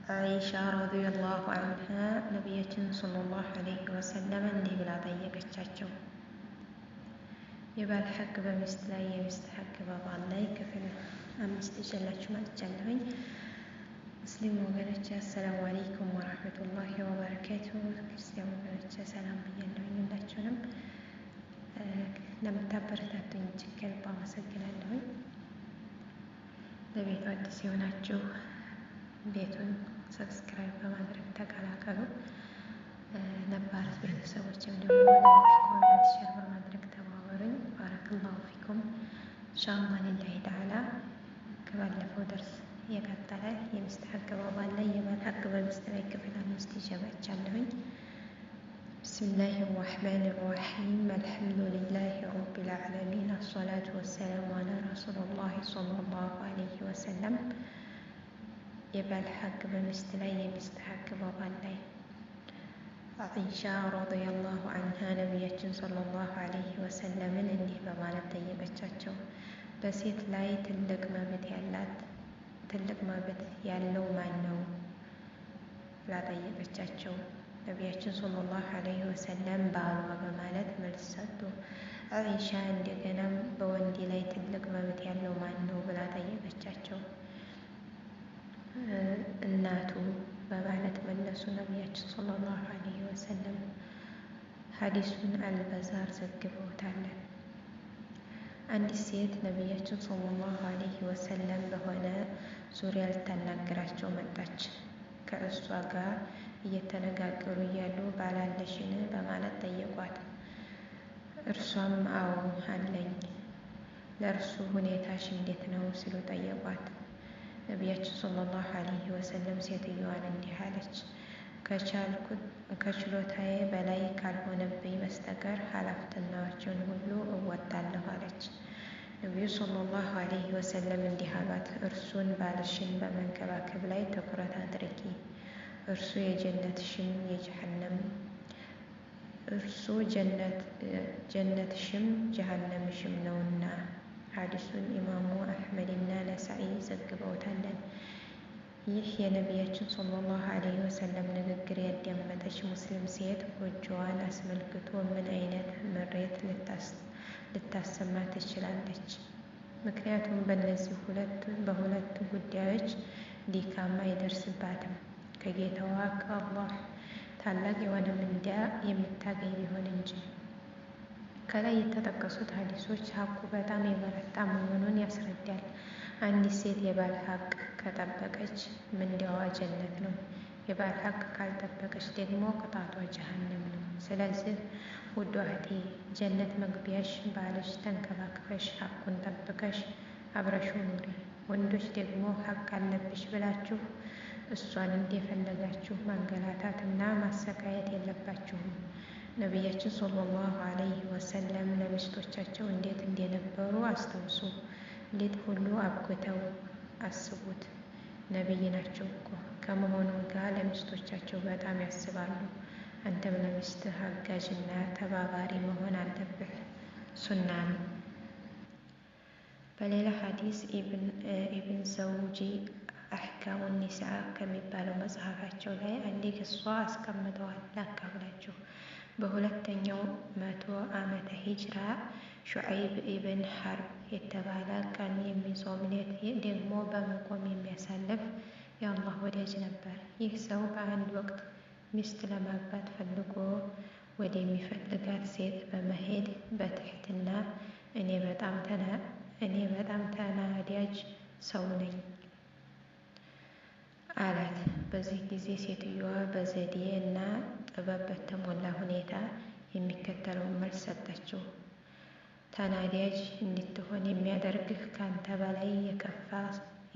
አይሻ ረዲየላሁ አንሃ ነቢያችን ሰለላሁ ዐለይሂ ወሰለም እንዲህ ብላ ጠየቀቻቸው። የባል ሐቅ በሚስት ላይ፣ የሚስት ሐቅ በባል ላይ ክፍል 5 ይዤላችሁ መጥቻለሁኝ። ሙስሊም ወገኖች አሰላሙ አለይኩም ወራህመቱላሂ ወበረካቱ። ክርስቲያን ወገኖች ሰላም ብያለሁኝ። ሁላችሁንም ለምታበረታቱኝ እጅግ ከልብ አመሰግናለሁኝ። ለቤቱ አዲስ የሆናችሁ ቤቱን subscribe በማድረግ ተቀላቀሉ። ነባር ቤተሰቦችም ደግሞ like፣ comment፣ share በማድረግ ተባበሩኝ። ባረከላሁ ፊኩም። ኢንሻአላህ ሊላሂ ተዓላ ከባለፈው ደርስ የቀጠለ የሚስት ሐቅ በባል ላይ፣ የባል ሐቅ በሚስት ላይ ክፍል 5 ይዤ መጥቻለሁኝ። ብስሚላሂ ራህማን ራሂም አልሐምዱሊላሂ ረቢል ዓለሚን አሰላቱ ወሰላሙ አላ ረሱሊላሂ ሰለላሁ ዐለይሂ ወሰለም። የባል ሐቅ በሚስት ላይ፣ የሚስት ሐቅ በባል ላይ። አይሻ ረዲየላሁ አንሃ ነቢያችን ሰለላሁ ዐለይሂ ወሰለምን እንዲህ በማለት ጠየቀቻቸው። በሴት ላይ ትልቅ መብት ያላት ትልቅ መብት ያለው ማን ነው ብላ ጠየቀቻቸው። ነቢያችን ሰለላሁ ዐለይሂ ወሰለም ባሏ በማለት መልስ ሰጡ። አይሻ እንደገናም በወንድ ላይ ትልቅ መብት ያለው ማን ነው ብላ ጠየቀቻቸው። እናቱ በማለት መለሱ ነቢያችን ሰለላሁ ዐለይሂ ወሰለም። ሐዲሱን አልበዛር ዘግበውታል። አንዲት ሴት ነቢያችን ሰለላሁ ዐለይሂ ወሰለም በሆነ ዙሪያ ልታናግራቸው መጣች። ከእሷ ጋር እየተነጋገሩ እያሉ ባል አለሽን በማለት ጠየቋት። እርሷም አዎ አለኝ፣ ለእርሱ ሁኔታሽ እንዴት ነው ሲሉ ጠየቋት። ነቢያችን ሰለላሁ ዐለይሂ ወሰለም ሴትዮዋን እንዲህ አለች፣ ከችሎታዬ በላይ ካልሆነብኝ በስተቀር ኃላፊነቶችን ሁሉ እወጣለሁ አለች። ነቢዩ ሰለላሁ ዐለይሂ ወሰለም እንዲህ አሏት፣ እርሱን ባልሽን በመንከባከብ ላይ ትኩረት አድርጊ። እርሱ የጀነትሽም የጀሀነም እርሱ ጀነትሽም ጀሀነምሽም ነውና። ሐዲሱን ኢማሙ አሕመድና ነሳኢ ዘግበውታል። ይህ የነቢያችን ሰለላሁ ዐለይሂ ወሰለም ንግግር ያዳመጠች ሙስሊም ሴት ጎጆዋን አስመልክቶ ምን አይነት ምሬት ልታሰማ ትችላለች? ምክንያቱም በእነዚህ በሁለቱ ጉዳዮች ድካም አይደርስባትም፣ ከጌታዋ ከአላህ ታላቅ የሆነ ምንዳ የምታገኝ ቢሆን እንጂ። ከላይ የተጠቀሱት ሐዲሶች ሐቁ በጣም የበረታ መሆኑን ያስረዳል። አንዲት ሴት የባል ሐቅ ከጠበቀች ምንዳዋ ጀነት ነው። የባል ሐቅ ካልጠበቀች ደግሞ ቅጣቷ ጀሀነም ነው። ስለዚህ ውድ እህቴ ጀነት መግቢያሽ ባልሽ ተንከባክበሽ ሐቁን ጠብቀሽ አብረሽው ኑሪ። ወንዶች ደግሞ ሐቅ አለብሽ ብላችሁ እሷን እንደፈለጋችሁ ማንገላታት እና ማሰቃየት የለባችሁም። ነቢያችን ሰለላሁ ዐለይሂ ወሰለም ለሚስቶቻቸው እንዴት እንደነበሩ አስታውሱ። ሊጥ ሁሉ አብኩተው አስቡት። ነቢይ ናቸው እኮ። ከመሆኑም ጋር ለሚስቶቻቸው በጣም ያስባሉ። አንተም ለሚስትህ አጋዥና ተባባሪ መሆን አለብህ፣ ሱና ነው። በሌላ ሐዲስ ኢብን ዘውጂ አሕካሙ ኒሳ ከሚባለው መጽሐፋቸው ላይ አንድ ቅሷ አስቀምጠዋል። ላካፍላችሁ። በሁለተኛው መቶ ዓመተ ሂጅራ ሹዐይብ ኢብን ሐርብ የተባለ ቀን የሚጾም ሌት ደግሞ በመቆም የሚያሳልፍ የአላህ ወዳጅ ነበር። ይህ ሰው በአንድ ወቅት ሚስት ለማግባት ፈልጎ ወደሚፈልጋት ሴት በመሄድ በትህትና እኔ በጣም ተናዳጅ ሰው ነኝ አላት። በዚህ ጊዜ ሴትዮዋ በዘዴ እና ጥበብ በተሞላ ሁኔታ የሚከተለውን መልስ ሰጠችው። ተናዳጅ እንድትሆን የሚያደርግህ ካንተ በላይ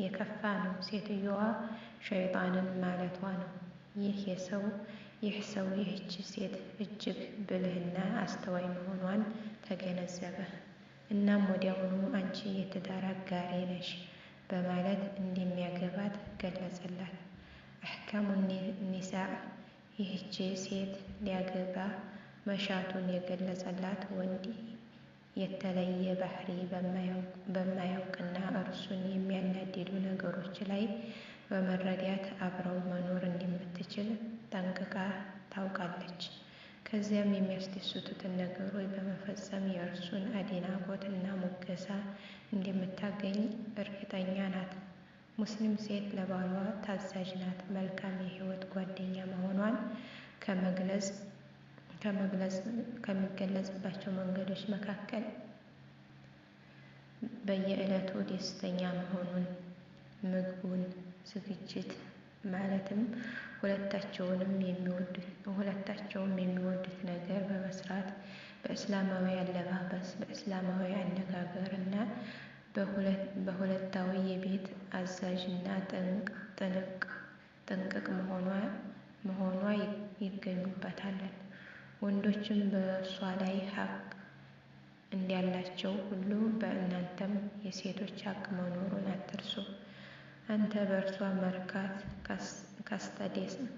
የከፋ ነው። ሴትዮዋ ሸይጣንን ማለቷ ነው። ይህ ሰው ይህች ሴት እጅግ ብልህና አስተዋይ መሆኗን ተገነዘበ። እናም ወዲያውኑ አንቺ የትዳር አጋሬ ነሽ በማለት እንደሚያገባት ገለጸላት። አሕካሙ ኒሳእ ይህች ሴት ሊያገባ መሻቱን የገለጸላት ወንድ የተለየ ባህሪ በማያውቅና እርሱን የሚያናድዱ ነገሮች ላይ በመረዳት አብረው እንደምትችል ጠንቅቃ ታውቃለች። ከዚያም የሚያስደስቱትን ነገሮች በመፈጸም የእርሱን አድናቆት እና ሙገሳ እንደምታገኝ እርግጠኛ ናት። ሙስሊም ሴት ለባሏ ታዛዥ ናት። መልካም የህይወት ጓደኛ መሆኗን ከመግለጽ ከሚገለጽባቸው መንገዶች መካከል በየዕለቱ ደስተኛ መሆኑን፣ ምግቡን ዝግጅት ማለትም ሁለታቸውም የሚወዱት ነገር በመስራት፣ በእስላማዊ አለባበስ፣ በእስላማዊ አነጋገር እና በሁለታዊ የቤት አዛዥ እና ጥንቅቅ መሆኗ ይገኙበታል። ወንዶችም በእሷ ላይ ሀቅ እንዳላቸው ሁሉ በእናንተም የሴቶች ሀቅ መኖሩን አትርሱ። አንተ በእርሷ መርካት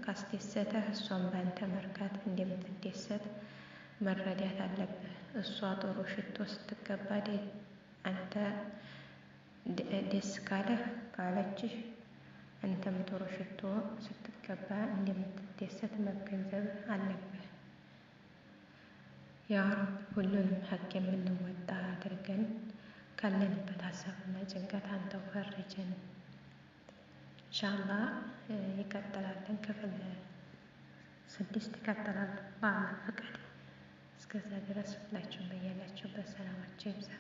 ካስደሰተህ እሷም በአንተ መርካት እንደምትደሰት መረዳት አለብህ። እሷ ጥሩ ሽቶ ስትቀባ አንተ ደስ ካለህ ካለችህ አንተም ጥሩ ሽቶ ስትቀባ እንደምትደሰት መገንዘብ አለብህ። ያ ረብ፣ ሁሉንም ሀቅ የምንወጣ አድርገን ካለንበት ሀሳብና ጭንቀት አንተው ፈርጀን። ኢንሻአላህ ይቀጥላለን። ክፍል 6 ይቀጥላል በአላህ ፈቃድ። እስከዛ ድረስ ሁላችሁም በያላችሁበት ሰላማችሁ ይብዛ።